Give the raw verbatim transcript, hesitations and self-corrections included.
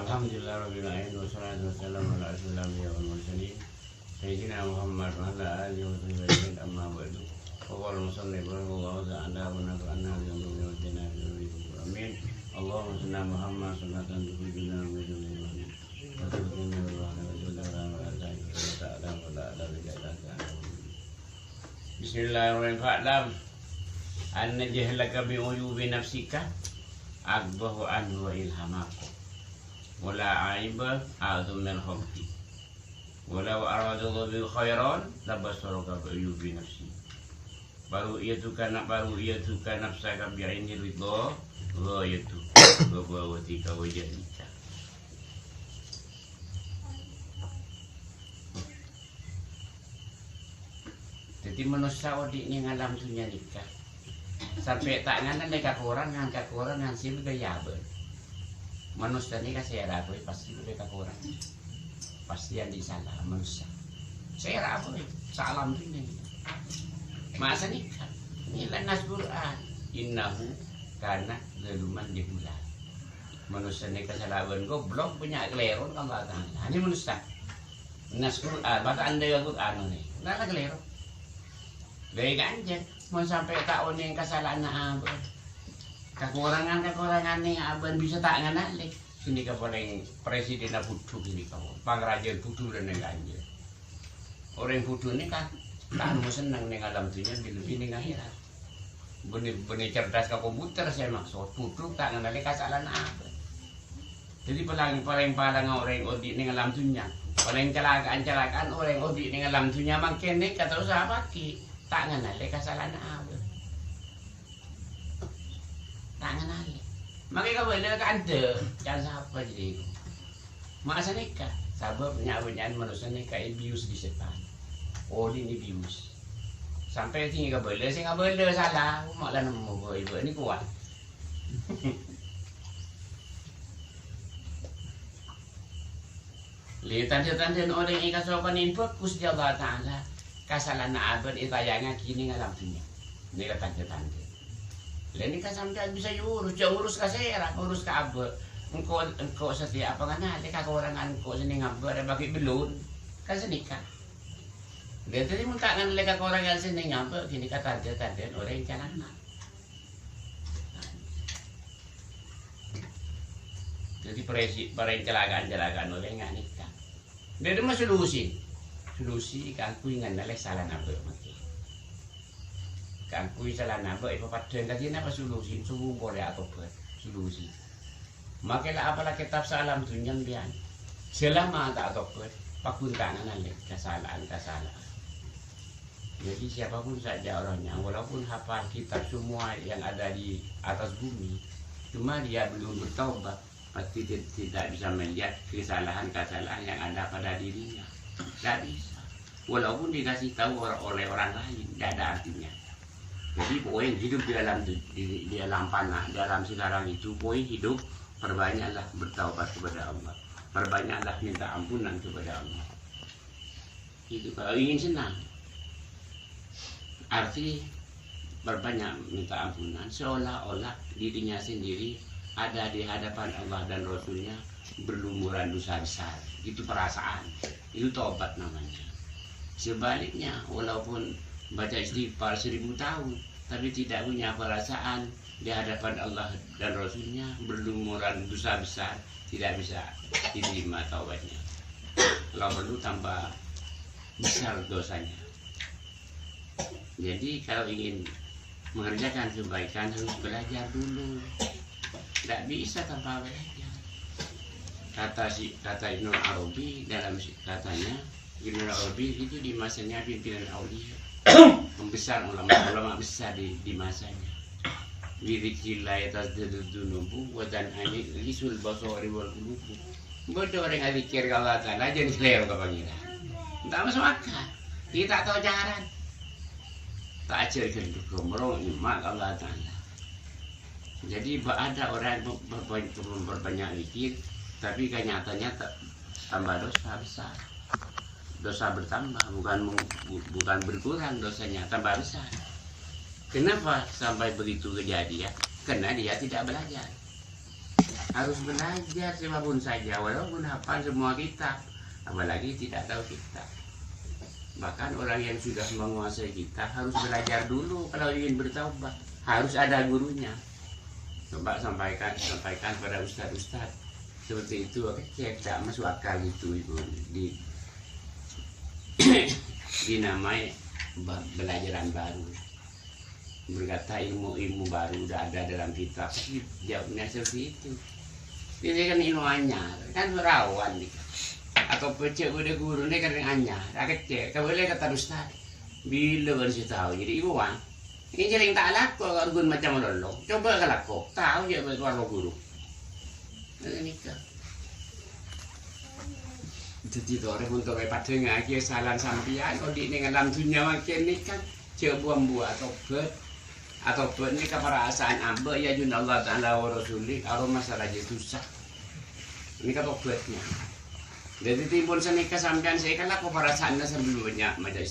Alhamdulillahirabbil alamin, wassalatu wassalamu ala asyrafil anbiya'i wal mursalin, sayyidina Muhammad wa ala alihi wa sahbihi ajma'in, amma ba'du. Qala al-musannif rahimahullahu ta'ala wa nafa'ana bima fihi wa zidna min ilmin. Allahumma salli ala Muhammad salatan tukhrijuna min dhulumati wa tukhrijuna min dhulumati wa tukhrijuna min dhulumati wa tukhrijuna min dhulumati. Bismillahirrahmanirrahim. Fa'lam anna jahlaka bi uyubi nafsika aqbahu anhu wa ilhamaka. Wa la aiba a'zamu min hubbi. Wa law aradallahu bika khairan labassaraka bi uyubi nafsi. Faru'yatuka na-, faru'yatuka nafsaka bi aini ridha ghayatu ghabawatika wa jahlika. Dhâddhi, manossa odi' neng alam dhunnya nèka sampè' ta' nganalè kakorangan-kakorangan sè bâdâ è abâ'. Manossa nèka sè èra bhâi pastè bâdâ kakorangan. Pastè andi' sala manossa. Sè èra bhâi, saalam dhunnya nèka. Masa nèka? Nèka nas Qur'an. Innahu kana zaluman jahula. Manossa nèka sala bân goblok, bânnya' kalèro ka Allah Ta'ala. Nèka manossa. Nas Qur'an, bâdâ andâ' Qur'an nèka. Nala kalèro. Dâri kanjeng, mon sampè' ta' onèng kasala'anna abâ'. Kakorangan-kakorangan neng abâ' bisa ta' nganalè. Ghânèka palèng presidenna budhu ghânèka, pangrajâ budhu dâ' neng kanjeng. Orèng budhu nèka ta' nemmo senneng neng alam dhunnya, bi-, lebbi neng akhèrat. Bânnè, bânnè cerdas ka komputer sè maksod, budhu ta' nganalè kasala'anna abâ'. Dhâddhi palèng, palèng palèngnga orèng odi' neng alam dhunnya. Palèng calaka'an-calaka'an orèng odi' neng alam dhunnya mangkèn nèka terros apa ghi? Ta' nganalè kasala'anna abâ'. Ta' nganalè. Mangkèn kabâlâ ka andâ', can sapa jârèya? Masa nèka? Sabâb nya'-bânnya'an manossa nèka èbius bi' sètan. Odi' èbius. Sampè' dhing kabâlâ, sè ngabâlâ sala, ma' la nemmo bhâi bâ'na kowat. Lè tandhâ-tandhâna orèng èkasokanè bhâghus dâ' Allah Ta'ala, kasala'anna abâ' ètayangaghi neng alam dhunnya. Nèka tandhâ-tandhâ. Lè nèka sampèyan bisa èurus, jhâ' ngurus ka sèra, ngurus ka abâ'. Engko', engko' satèya apa nganalè kakorangan engko' sè neng abâ' rè bâgi' bellun. Kan sanèka. Lè dhâddhi mon ta' nganalè kakorangan sè neng abâ', ghânèka tandhâ-tandhâna orèng calaka. Dhâddhi parèsi-, parèng calaka'an-calaka'an orèng nganèka. Dhâddhi ma' solusi? Solusi kaangghuy nganalè salana abâ' mangkèn. Kaangghuy salana abâ' èpapaddhâng kadhi napa solusi? Sobung polè atobhât. Solusi. Mangkèn la apala kètab saalam dhunnya sampèyan. Salama ta' atobhât, paggun ta' nganalè kasala'an-kasala'an. Jadi, siapapun saja orangnya, walaupun hafal kitab semua yang ada di atas bumi, cuma dia belum bertaubat, pasti ti-, tidak bisa melihat kesalahan-kesalahan yang ada pada dirinya. Tidak bisa. Walaupun dikasih tahu or-, oleh orang lain, tidak ada artinya. Jadi, pokoknya hidup di alam tu-, di, di alam fana, di alam sekarang itu, pokoknya hidup, perbanyaklah bertaubat kepada Allah. Perbanyaklah minta ampunan kepada Allah. Itu kalau ingin senang. Arti perbanyak minta ampunan, seolah-olah dirinya sendiri ada di hadapan Allah dan Rasulnya berlumuran dosa besar. Itu perasaan. Itu tobat namanya. Sebaliknya, walaupun baca istighfar seribu tahun, tapi tidak punya perasaan di hadapan Allah dan Rasulnya berlumuran dosa besar, tidak bisa diterima taubatnya. Kalau perlu tambah besar dosanya. Jadi, kalau ingin mengerjakan kebaikan harus belajar dulu. Tidak bisa tanpa belajar. Kata si, kata Ibnu Arabi dalam si, katanya, Ibnu Arabi itu di masanya pimpinan aulia, pembesar ulama, ulama besar di, di masanya. "Bidzikrillahi tazdadu dzunubu wa tan'ami risul basari wal qulubu." Bâdâ orèng adzikir ka Allah Ta'ala, jhân salèro ka Pangèran. Ta' maso' akal. Dhâddhi ta' tao carana. Ta' ajhâr ghândhu ghâmrong iman ka Allah Ta'ala. Jadi, ba-, ada orang yang ber-, ber-, ber-, berbanyak zikir, tapi kenyataannya ta-, tambah dosa besar. Dosa bertambah, bukan meng-, bu-, bukan berkurang dosanya, tambah besar. Kenapa sampai begitu kejadian? Karena dia tidak belajar. Harus belajar siapapun saja, walaupun hafal semua kitab, apalagi tidak tahu kitab. Bahkan orang yang sudah menguasai kitab harus belajar dulu kalau ingin bertaubat. Harus ada gurunya. Coba sampaikan, sampaikan pada ustadz-ustadz. Seperti itu, oke, cek, tidak masuk akal itu, Ibu. Di, dinamai ba-, pelajaran baru. Berkata ilmu-ilmu baru udah ada dalam kitab. Jawabnya seperti itu. Ini kan ilmu anyar, kan rawan nih. Atau pecek udah guru nih kan anyar, akecek, kembali kata ustaz. Bila kan sih tahu, jadi ibu wang. Ini jadi tak laku, kalau gun macam lolo. Coba ke laku, tahu ya, baru guru. Ini kan. Jadi, tore pon tore padhângngaghi salan sampèyan, odi' neng alam dhunnya mangkèn nèka, jhâ' buwâng-buwâng atobhât. Atobhât nèka parasaan abâ' è ajunna Allah Ta'ala wa Rasulih, karo masalah jhâ' dhusa. Nèka tobhâtnya. Dhâddhi, timbul sanèka sampèyan sè èkalako parasaanna sabellunna maca